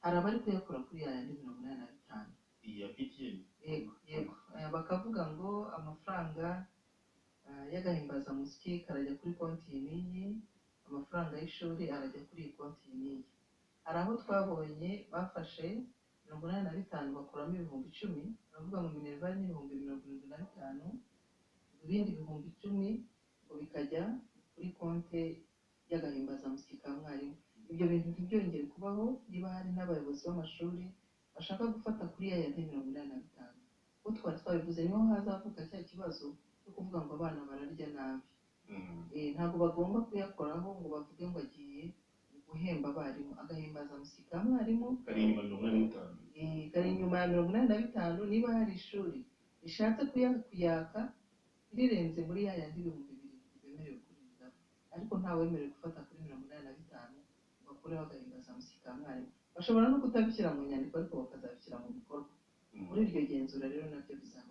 Hari abari kuyakura kuri ya yandi 85. Iya PTA. Yego. Bakavuga ngo amafaranga y'agahimbazamusyi karajya kuri konti iyi n'iyi, amafaranga y'ishuri arajya kuri iyi konti iyi n'iyi. Hari aho twabonye bafashe 85 bakuramo 10,000, baravuga ngo minerval ni 75,000, ibindi 10,000 ngo bikajya kuri konti y'agahimbazamusyi ka mwarimu. Ibyo bintu ntibyongere kubaho. Niba hari n'abayobozi b'amashuri bashaka gufata kuri ya yandi 85, uko twari twabivuze, niho hazavuka cya kibazo cyo kuvuga ngo abana bararya nabi. Ntabwo bagomba kuyakoraho ngo bavuge ngo agiye guhemba abarimu. Agahimbazamusyi ka mwarimu kari inyuma 85. Kari inyuma ya 85. Niba hari ishuri rishatse kuyaka rirenze muri ya yandi 7,000 bemerewe kurenzaho, ariko ntawemerewe gufata kuri 85 ngo akureho agahimbazamusyi ka mwarimu. Bashobora no kutabishyira mu nyandiko, ariko bakazabishyira mu bikorwa. Muri iryo genzura rero nabyo bizaba.